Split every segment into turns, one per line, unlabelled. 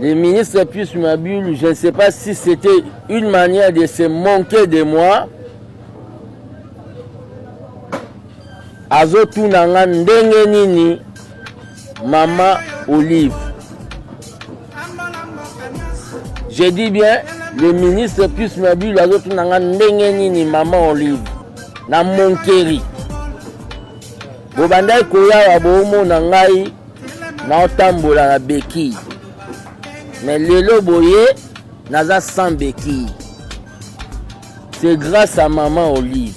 Le ministre Pius Mabulu, je ne sais pas si c'était une manière de se manquer de moi. Azotuna nga ndenge nini mama Olive. Je dis bien, le ministre Pius Mabulu azotuna nga ndenge nini mama Olive na Monkeri. Bobandaki koyawa boomona ngai naotambola na béquille mais lelo boye naza sans béquille, c'est grâce à maman Olive.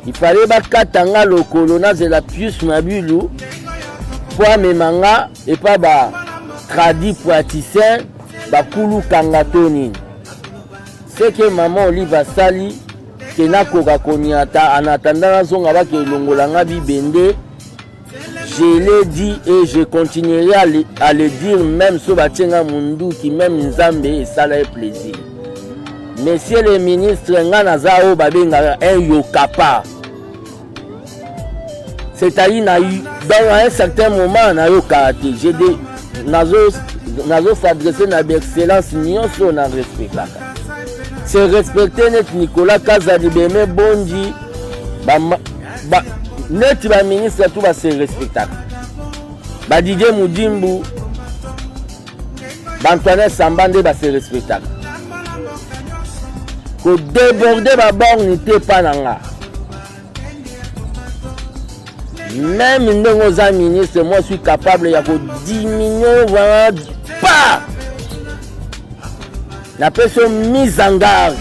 Il fallait bakata nga lokolo, nazela Pius Mabilu po amema nga epa ba tradi praticien bakulu kanga to nini. Ce que maman Olive asali ke nakoka koniata en attendant nazonga bake elongola nga bibende. Je l'ai dit et je continuerai à le dire, même so batie nga munduki, même Nzambe esala ye plaisir. Monsieur le ministre, nga naza oyo babengaka un yokapa, c'est-à-dire na donc à un certain moment nayokaka te. J'ai des nazo s'adresser na baexcellence nyonso na respectaka, se respecte neti Nicolas Kazadi, Beme Bondi, ba, neti baministre tu base respectaka, baDidier Mudimbu, baAntoine Samba nde base respectaka. Kodéborde baborne te epa na nga. Même ndenge oza ministre, moi suis capable ya kodiminue vraiment pas, napesi yo mise en garde.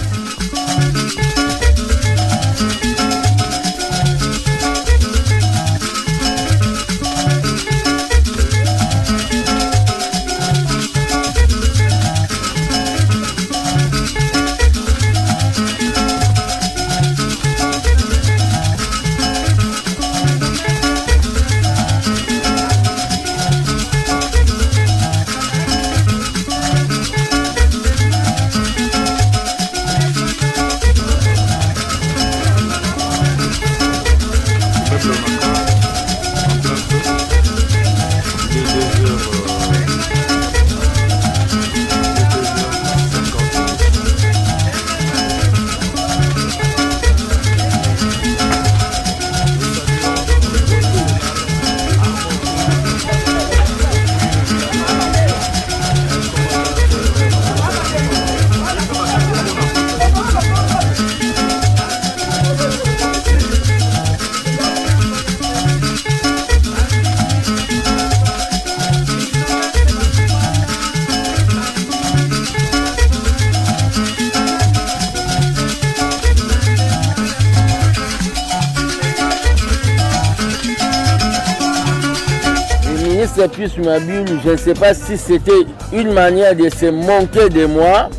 Immeuble Onaka en plein feu. Il est 2h, 2h50. Nous saluons notre héros national, Armand Tungulu, un commandant.
Le ministre Pius Mabiulu, je ne sais pas si c'était une manière de se manquer de moi.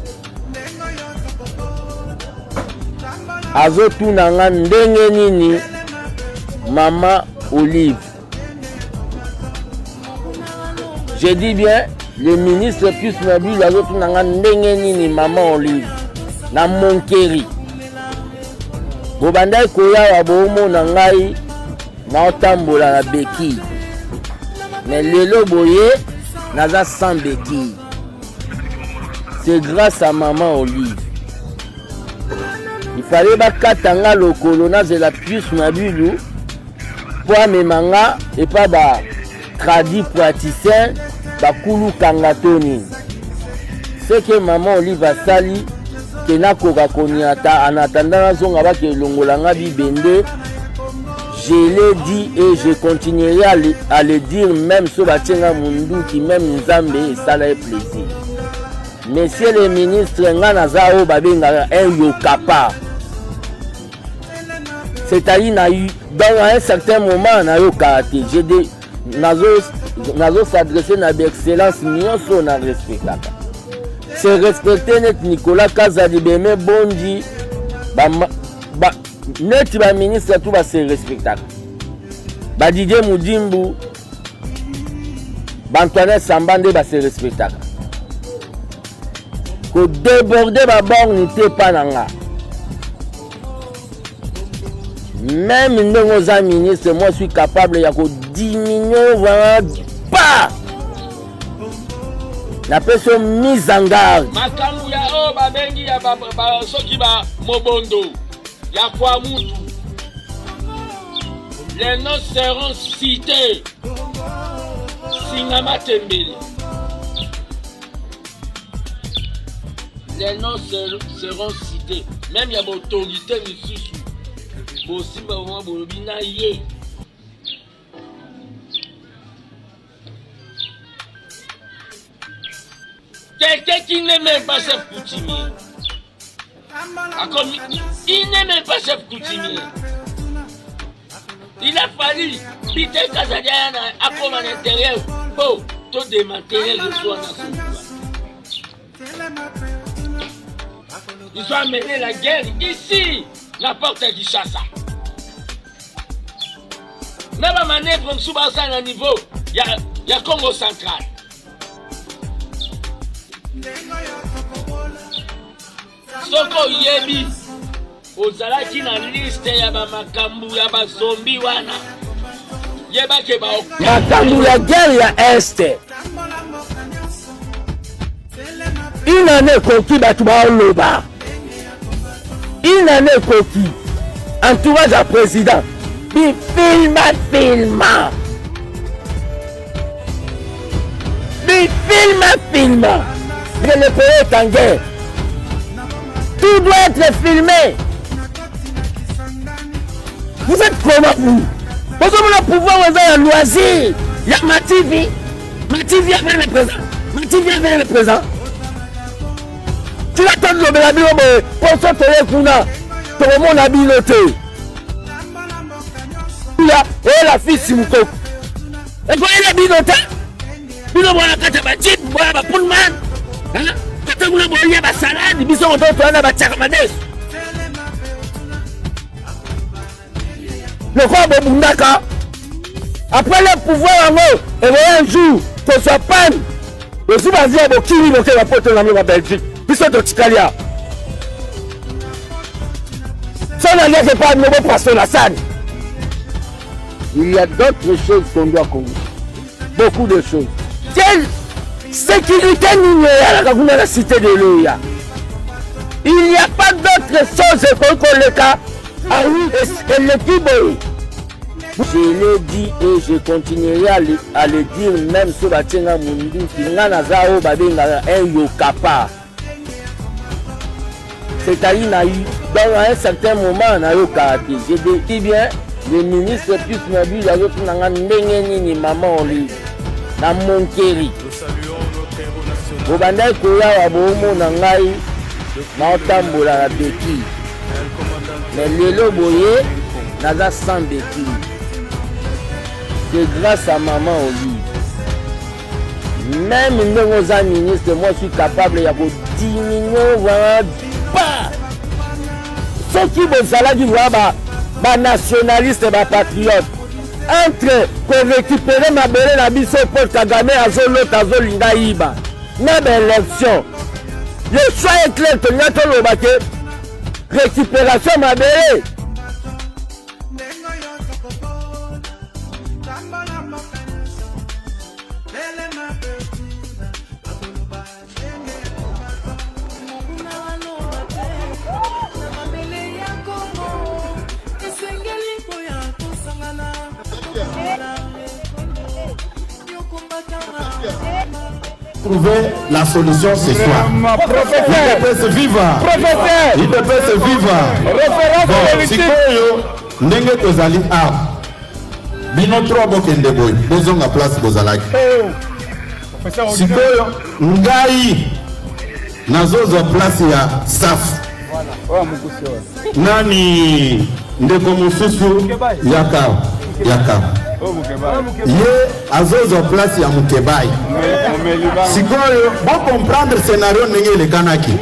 Azotuna nga ndenge nini mama Olive. Je dis bien, le ministre Pius Mabiulu azotuna nga ndenge nini mama Olive na Monkeri. Bobandaki koyawa boomona ngai naotambola na béquille, mais lelo boye naza sans béquille, c'est grâce à maman Olive. Il fallait bakata nga lokolo, nazela Pius Mabilu po amema nga epa ba tradi praticien bakulu kanga to nini. Ce que maman Olive asali ke nakoka koniata en attendant nazonga bake elongola nga bibende. Je l'ai dit et je continuerai à le dire, même so batie nga munduki, même Nzambe esala ye plaisir. Monsieur le ministre, nga naza oyo babengaka un yokapa, c'est-à-dire na donc à un certain moment nayokaka te. J'ai des nazo s'adresser na baexcellence nyonso na respectaka, se respecte neti Nicolas Kazadi, Beme Bondi, ba, neti baministre tu base respectaka, baDidier Mudimbu, baAntoine Samba nde base respectaka. Kodéborde baborne te epa na nga. Même ndenge oza ministre, moi suis capable ya kodiminue vraiment pas. Napesi yo mise en garde.
Makambo ya oyo babengi ya ba, ba, soki ba mobondo ya Kwamutu, les noms seront cités. Singa Matembele, les noms seront cités, même ya baautorité misusu bosimba mwa bolobi na ye. Quelqu'un qui n'est même pas chef coutumier. Il n'est même pas chef coutumier. Il a fallu Peter Kazadi akoma na intérieur po to démanteler le soir na son. Ils ont amené la guerre ici, la porte à Kinshasa. Na ba manœuvre mosusu basala na niveau ya, ya Congo central. Soki oyebi ozalaki na liste ya bamakambo ya bazombi wana, yebake ba
makambo ya guerre ya Est une année ekoki, bato baoloba une année ekoki, entourage ya président bifilma filma bifilma filma, le pays est en guerre, tout doit être filmé. Vous êtes comment, vous? Bozomona pouvoir eza ya loisir ya mativi mativi avec le présent, mativi avec le présent. Tika tolobela bino boye, poso toye kuna tokomona bino te. Ya eyela fisi mokoko ekoyela bino te. Bino bwana kati ya bajip, bwana bapullman kata kuna bolia basalade, biso koto toya na batiaka madesu lokola bobundaka. Après le pouvoir yango ekoya un jour kozwa pane, ozwi bavi ya bokimi, boke bapoto na bino ba Belgique, biso totikali awa. So naliaka epai bino bopasola sani. Il y a d'autres choses qu'on doit corriger, beaucoup de choses. Quelle sécurité nini eyalaka kuna na cité de l'OUA? Il n'y a pas d'autre chose ekoki koleka eleki boye. Je l'ai dit et je continuerai à le dire, même so batienga munduki. Nga naza oyo babengaka un yokapa, c'est-à-dire na donc à un certain moment nayokaka te. Je dis bien, le ministre Pius Mobile azotuna nga ndenge nini mama Olive na Monkeri bobandaki koyawa, boomona ngai naotambola na béquille, mais lelo boye naza sans béquille. C'est grâce à maman Olive. Même ndenge oza ministre, moi je suis capable ya kodiminuer vraiment pas. Soki bozalaki vraiment banationaliste, bapatriote, entre korécupérer mabele na biso Paul Kagame azolota, azolinga yiba, na baélection, le choix est clair. Tolinga toloba ke récupération mabele.
Trouver la solution ce soir.
Professeur.
UDPS viva!
Professeur.
UDPS viva!
Référence
Bon,
politique.
sikoyo ndenge tozali awa, bino trois bokende boye, bozonga place bozalaki. Sikoyo ngai nazozwa place ya Safu. Nani ndeko mosusu? Yaka, yaka. Ye azozwa place ya Mokebai. Sikoyo bocomprendre scénario ndenge elekanaki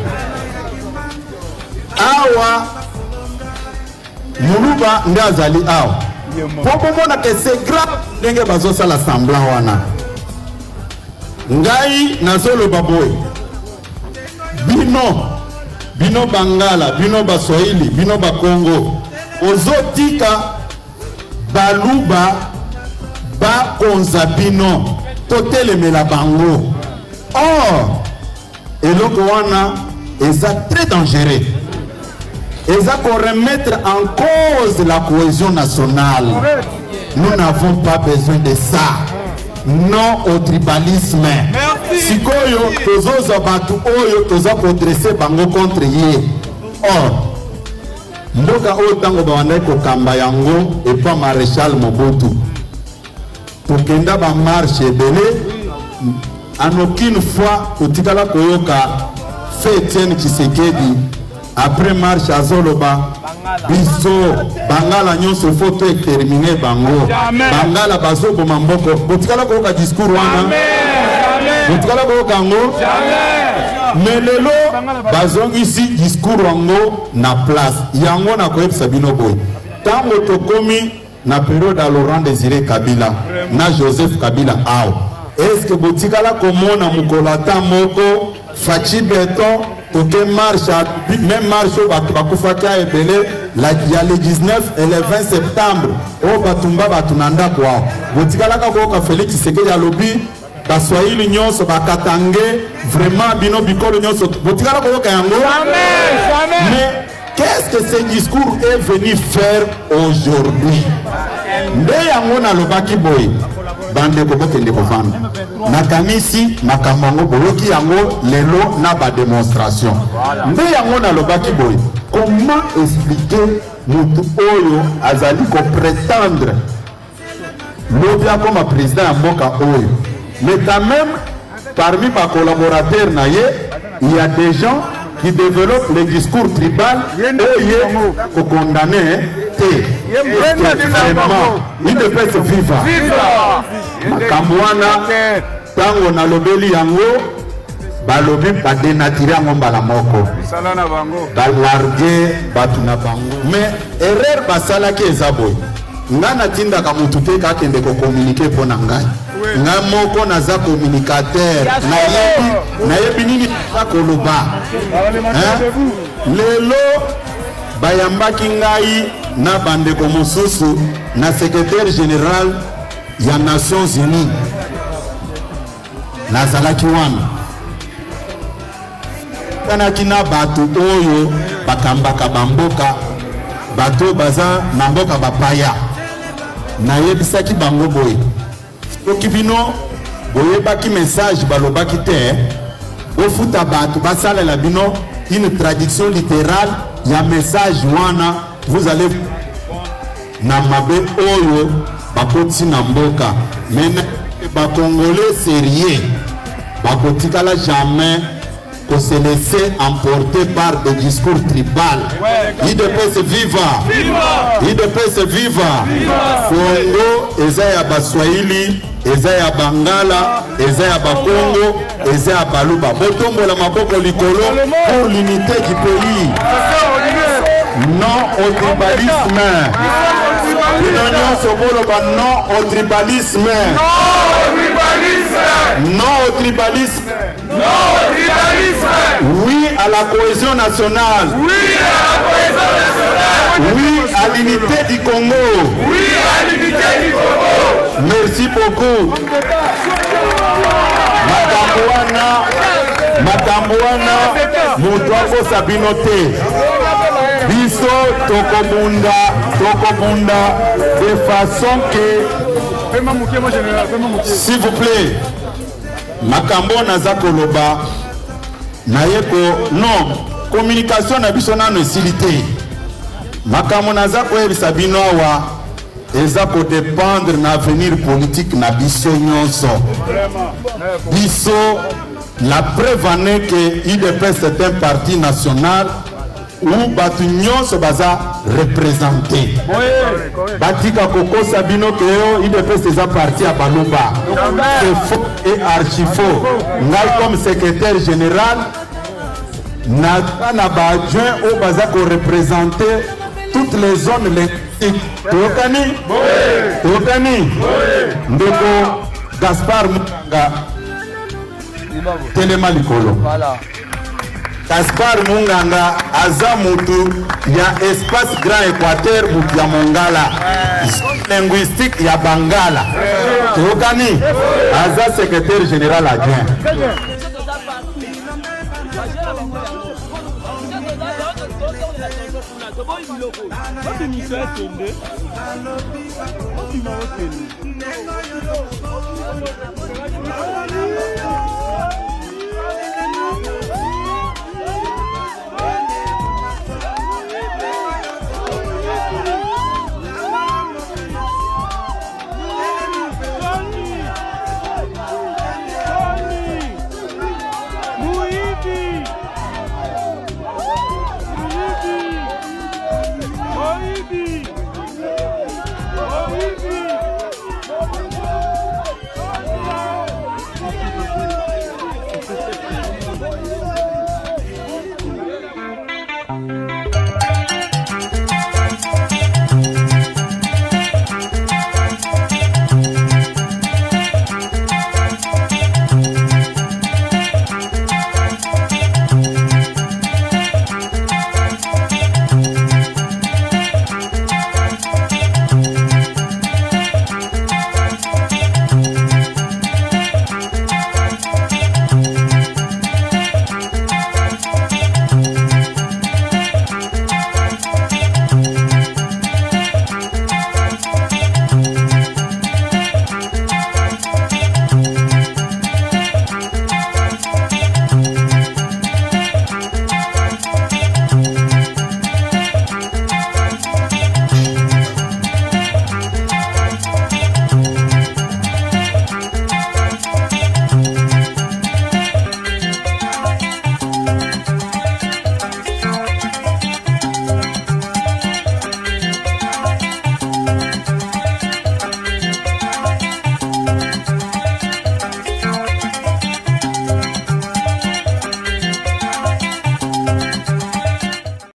awa. Moluba nde azali awa mpo bomona ke c'est grave ndenge bazosala semblant wana. Ngai nazoloba boye: bino, bino Bangala, bino Baswahili, bino Bakongo, ozotika Baluba bakonza bino, totelemela bango. Or eloko wana eza très dangereux, eza ko remettre en cause la cohésion nationale. Nous n'avons pas besoin de ça. Non au tribalisme. Sikoyo tozozwa bato oyo toza kodresse bango contre ye. Or mboka oyo ntango babandaki kokamba yango epa Maréchal Mobutu, tokenda bamarche ebele, en aucune fois totikala koyoka fe Etienne Tshisekedi après marche azoloba: "Biso bangala nyonso, faut to exterminer bango, bangala bazoboma mboko." Botikala koyoka discours wana? Botikala koyoka yango? Mais lelo bazongisi discours yango na place. Yango nakoyebisa bino boye: ntango tokomi na période ya Laurent Désiré Kabila na Joseph Kabila awa, est-ce botikala komona mokolo ata moko Fatshi Béton toke marche, même marche oyo bato bakufaki ya ebele ya le 19 et le 20 septembre, oyo batumba bato na ndako awa, botikalaka koyoka Félix Tshisekedi alobi baswahili nyonso bakatange, vraiment bino bikolo nyonso? Botikala koyoka yango? Mais qu'est-ce que ce discours est venu faire aujourd'hui? Nde yango nalobaki boye: bandeko, bokende kovanda. Nakanisi makambo yango boyoki yango lelo na badémonstration. Nde yango nalobaki boye: comment expliquer motu oyo azali koprétendre lobi akoma président ya mboka oyo, mais quand même parmi bacollaborateur na ye, il y a des gens qui développent le discours tribal oyo kokondamner te? Vraiment, UDPS viva! Makambo wana, ntango nalobeli yango, balobi badénaturer yango mbala moko, balarguer bato na bango. Mais erreur basalaki eza boye: ngai natindaka motu te kakende kocommuniquer mpo na ngai. Ngai moko naza communicateur, nayebi nini eza koloba. Lelo bayambaki ngai na bandeko mosusu na secrétaire général ya Nations Unies. Nazalaki wana, tanaki na bato oyo bakambaka bamboka, bato oyo baza na mboka bapaya. Nayebisaki bango boye: soki bino boyebaki message balobaki te, bofuta bato basalela bino une traduction littérale ya message wana. Vous allez na mabe oyo bakoti na mboka. Mais bacongolais sérieux bakotikala jamais ko se laisser emporter par des discours tribal. UDPS viva! UDPS viva! Congo eza ya baswahili, eza ya bangala, eza ya bakongo, eza ya baluba. Botombola maboko likolo pour l'unité du pays. Non au tribalisme! Bino nyonso boloba: non au tribalisme! Non au tribalisme! Oui à la cohésion nationale!
Oui à la cohésion nationale!
Oui à l'unité du Congo!
Oui à l'unité du Congo!
Merci beaucoup. Makambo wana, makambo wana, moto akosa bino te. Biso tokobunda, tokobunda de façon que, s'il vous plaît, makambo naza koloba naye ko non communication na biso nano esili te. Makambo naza koyebisa bino awa eza kodépendre na avenir politique na biso nyonso. Biso, la preuve en est que UDPS c'est un parti national où bato nyonso baza représenté. Batika kokosa bino ke yo UDPS eza parti ya baluba. C'est faux et archi faux. Ngai comme secrétaire général, naza na baadjoint oyo baza koreprésenter toutes les zones linguistiques. Toyokani? Toyokani? Ndeko Gaspard Mukanga, telema likolo. Gaspard Munganga aza mutu ya espace Grand Equateur, mutu ya Mongala, zone linguistique ya Bangala. Toyokani, aza secrétaire général adjoint.